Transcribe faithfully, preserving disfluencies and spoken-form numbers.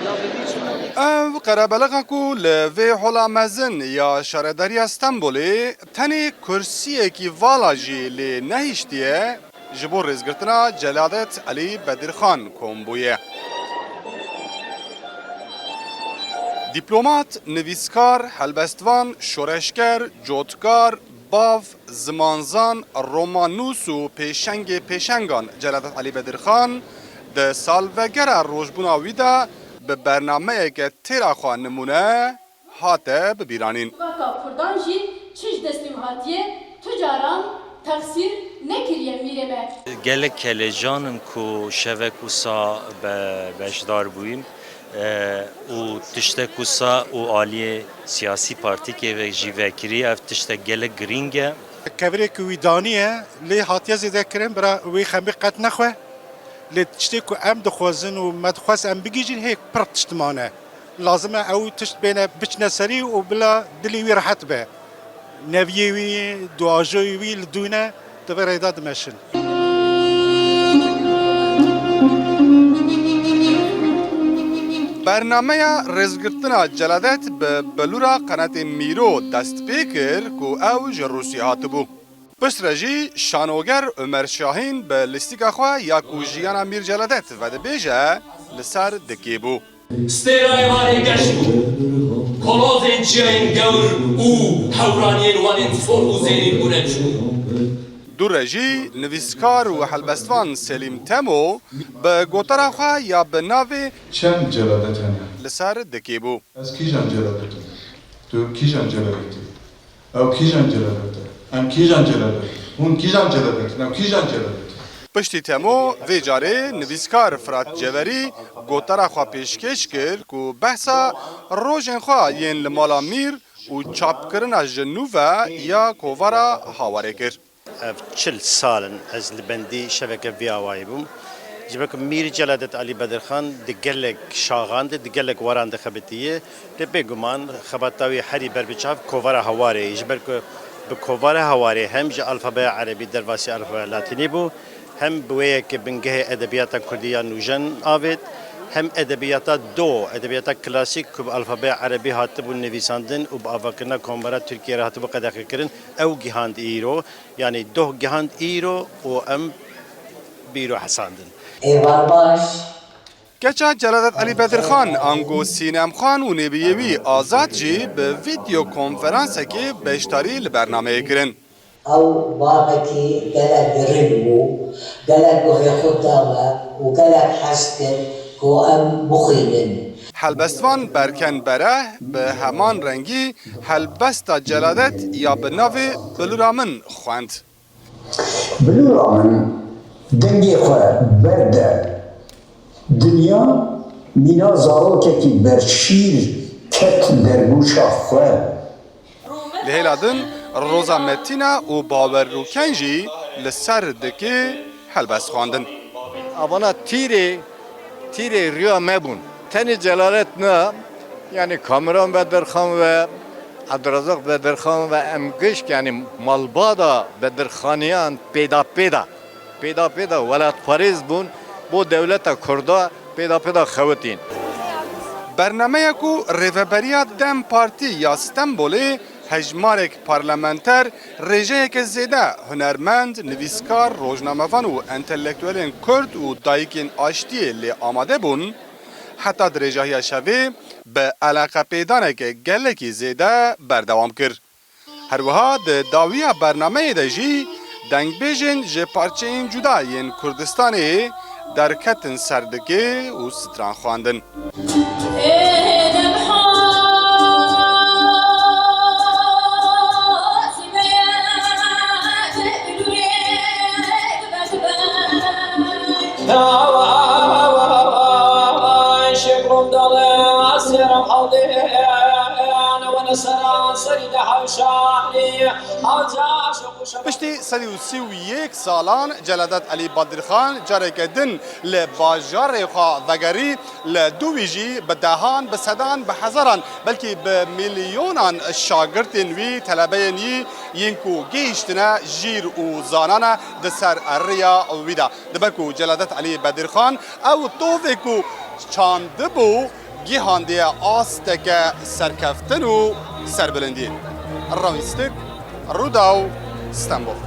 Ev qerebelexa ku li vê hola mezin ya Şaredariya Stenbolê tenê kursiyekî vala jî lê nehiştiye, ji bo rêzgirtina Celadet Elî Bedirxan kom bûye. Dîplomat, nivîskar, helbestvan, şoreşger, cotkar, bav, zimanzan, romannûs û pêşengê pêşengan Celadet Elî Bedirxan di salvegera rojbûna wî de bi bernameyeke têra xwe nimûne hate bibîranîn. Civaka Kurdan jî çi ji dest wî hatîye, tu caran texsîr nekiriye mîrê me. Gelek kelecan in ku şevek wisa be-, beşdar bûyîn, e, û tiştek wisa û aliyê siyasî partîkê ve jî vekirî, ev tiştek gelek girîng e. Kevirê ku wî daniye, lê hatiye zêdekirin, bira wê xemê qet nexwe. Lê tiştê ku em dixwazin û me dixwest em bigihîjin, hê pir tişt mane. Lazim e ew tişt bêne biçine serî û bila dilê wî rehet be. Neviyê wî, duajoyê wî li dû ne, di vê rêda dimeşin. Bernameya rêzgirtina Celadet bi bilûra qenatê Mîro dest pê kir ku ew ji Rûsya hatibû. Piştre jî şanoger Omer Şahîn bi lîstika xwe ya ku jiyana Mîr Celadet vedibêje li ser dikê bû. Stêrayê Wanê geş bû. Kolozên çiyayên gewr û hewraniyên Wanên sor û zêrîn bûne çû. Dû re jî nivîskar û helbestvan Selîm Temo bi gotara xwe ya bi navê Çend Celadet hene? Li ser dikê bû. Ez kîjan Celadet im? Tu kîjan Celadet î? Ew kîjan Celadet e? Em kîjan Celadet in? Hûn kîjan Celadet in? Ew kîjan Celadet in? Piştî Temo, vê carê nivîskar Firat Ceverî gotara xwe pêşkêş kir ku behsa rojên xwe yên li mala Mîr û çapkirina ji nû ve ya kovara Hawarê kir. Ev çil sal in ez li bendî şeveke vî awayî bûm. Ji ber ku Mîr Celadet Elî Bedirxan di gelek şaxan de, di gelek waran de xebitiye. Lê bêguman xebata wî herî berbiçav kovara Hawarê ye. Ji ber ku bi kovara Hawarê hem ji alfabeya erebî derbasî alfabeya latînî bû, hem bi wê yekê bingehê edebiyata kurdî ya nûjen avêt, hem edebiyata do, edebiyata klasîk ku bi alfabeya erebî hatibû nivîsandin û bi avakirina Komara Tirkiyê re hatibû qedexekirin, ew gihand îro. Yanî doh gihand îro û em bîro hesandin. Êvar baş. Keça Celadet Elî Bedirxan, ango Sînem Xan û nêbiyê wî Azad jî bi vîdeo konferansekê beşdarî li bernameyê kirin. Ew bavekî gelek giring bû, gelek guhê xwe da me û gelek hez kir ku em bixwînin. Helbestvan Berken Bereh bi heman rengî helbesta Celadet ya bi navê Bilûra Min xwend. Bilûra min dengê xwe berde dinya, mîna zarokekî berşîr ket dergûşa xwe. Li hêla din Roza Metîna û Bawer Rûken jî li ser dikê helbest xwendin. Avana tîrê, tîrê riya me bûn. Tenê Celalet na, yanî Kamuran Bedirxan ve Ebdurazak Bedirxan ve em gişt, yanî malbada Bedirxaniyan pêda pêda, pêda pêda welatparêz bûn, bo dewleta Kurda pêda pêda xewitîn. Bernameya ku Rêveberiya DEM Partî ya Stenbolê hejmarek parlamenter, rêjeyeke zêde hunermend, nivîskar, rojnamevan û entelektuelên Kurd û dayikên aştiyê lê amade bûn, heta dirêjahiya şevê bi eleqepêdaneke gelekî zêde berdewam kir. Her wiha di dawiya bernameyê de jî dengbêjên ji parçeyên cuda yên Kurdistanê derketin ser dikê û stran xwendin. Piştî sed û sî û yek salan Celadet Elî Bedirxan careke din li bajarê xwe vegerî, li dû wî jî bi dehan, bi sedan, bi hezaran, belkî bi milyonan şagirtên wî, telebeyên wî yên ku gihîştine jîr û zanane di ser riya wî de. Dibe ku Celadet Elî Bedirxan ew tovê ku çandibû, Gihandiye asteke serkeftin û serbilindiyê. Rawîstik, Rûdaw, Stenbol.